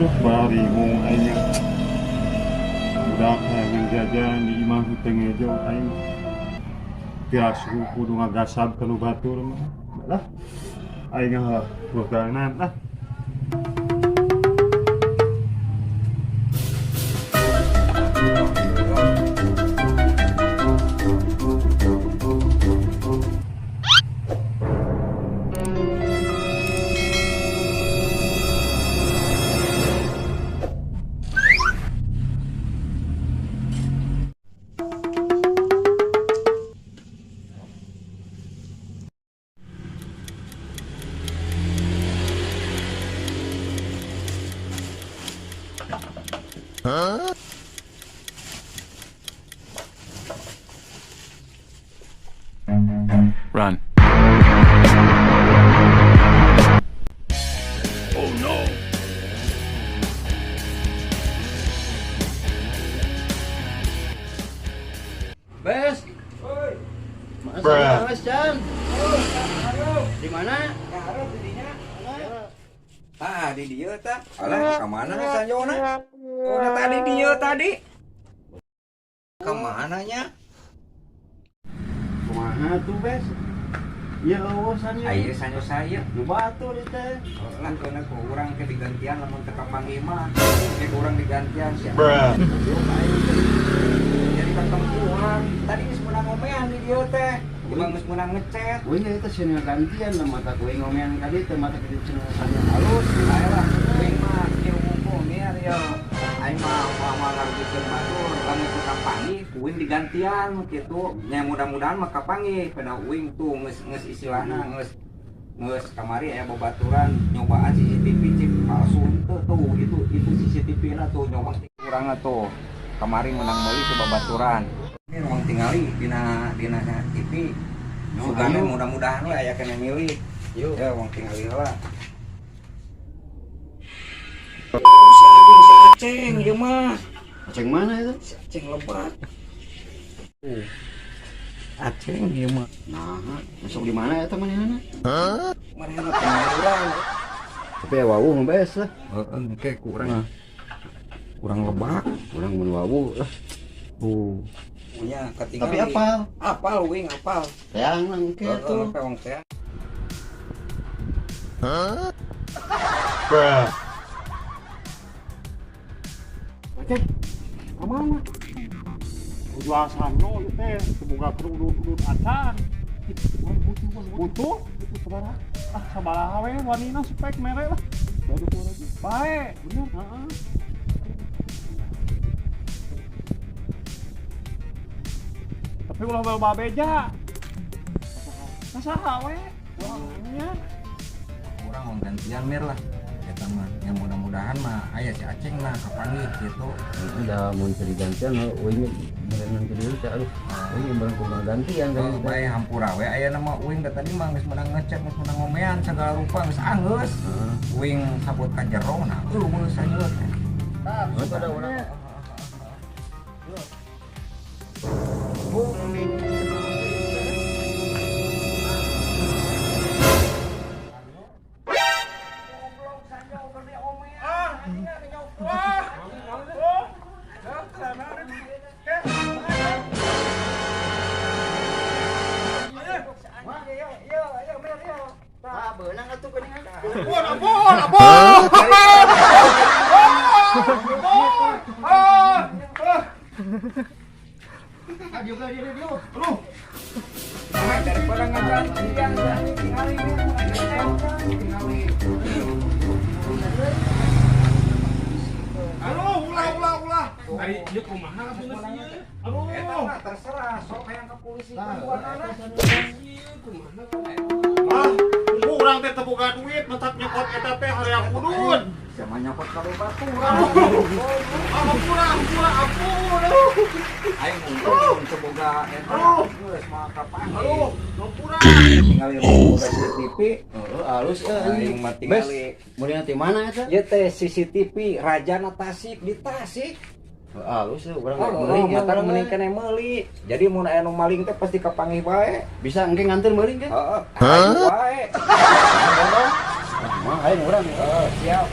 Aduh, bingung aing. Budak hayang jajan di imah teu ngejo aing. Tiasa kudu ngagasab ka nu batur mah. Lah, aing lah pegangan lah. Run. Bes. Masa Bes Chan? Di mana? Ah, di dieu tah. Alah, ka mana sanjona? Oh, tadi dieu tadi. Ka mana nya? Kumaha tuh, Bes? Ya Allah, sanyo. Ayo sanyo saya. Nu batur ieu teh. Lah keuna ku urang ke digantian lamun teu kapanggih mah. Ke urang digantian sia. Bruh. Jadi katempuhan. Tadi geus meunang ngomean di dieu teh. Ieu geus meunang ngecet. Wih, eta cenah gantian lah mata kuing ngomean ka dieu teh mata kitu cenah sanyo halus. Ayo lah, kuing mah kieu ngumpul miar yo. Aing mah moal ngarugikeun batur, lamun teu kapanggih kuing digantian kitu. Nya mudah-mudahan mah kapanggih pada uing tuh geus geus istilahna geus geus kamari aya babaturan nyobaan CCTV cip palsu itu tuh itu CCTV na tuh nyoba urangna tuh kamari menang meuli si babaturan. Ini ruang tingali dina dina TV. Sugane mudah-mudahan we aya kena milih. Yuk. Ya wong tingali heula. Oh, si anjing si Aceng ieu mah. Aceng mana itu? Si Aceng lebat. Aceng ieu mah. Nah, masuk di mana eta manehna? Manehna pengangguran. Tapi ya wawuh mah Bes lah. Heeh, engke kurang. Kurang lebak. Urang mun wawuh lah. Tuh. Punya ketinggalan. Tapi apal. Apal wing apal. Teang lah engke tuh. Heeh, wong teh. Bruh. Oke. Ka mana? Jual sanyo ieu teh, semoga kerudut-udut acan. Butuh, butuh sabaraha? Ah, sabaraha we wanina spek mere lah. Bae, bener, heeh. Tapi ulah bawa beja. Saha we? Nya. Kurang wong gantian mir lah. Eta mah yang mudah-mudahan mah aya si Aceng lah kapanggih gitu. Udah mun teu digantian uing meureun nanti dulu teh aduh. Uing barang kumaha gantian kan. Oh, bae hampura we aya nama uing da tadi mah geus meunang ngecek geus meunang ngomean segala rupa geus anggeus. Uing sabut ka jero nah eueuh sanyo teh. Tah, ada urang. Tah, beunang atuh geuningan. Ampun, ampun, ampun. Aduh. Daripada ngagantian tingali tingali. Aduh, ulah ulah ulah. Ari ieu kumaha atuh geus ieu? Aduh. Eta mah terserah sok hayang ke polisi kumaha. Ah, urang teh teu boga duit mentak nyokot eta teh hoream udud. Sama nyokot ka babaturan. Ampun, ampun, ampun. Aduh. Aing untung teu boga eta. Geus mah kapanggih. Aduh, hampura. Tingali boga CCTV. Heeh, halus euy. Aing mah tingali. Meulina ti mana eta? Ieu teh CCTV Rajana Tasik di Tasik. Halus euy, urang Oh, meuli oh, nya mata urang mending mah. kene meuli. Jadi mun aya nu maling teh pasti kapanggih bae. Bisa engke nganter meuli ke? Heeh, ayo wae. Mah aing urang. Heeh, siap.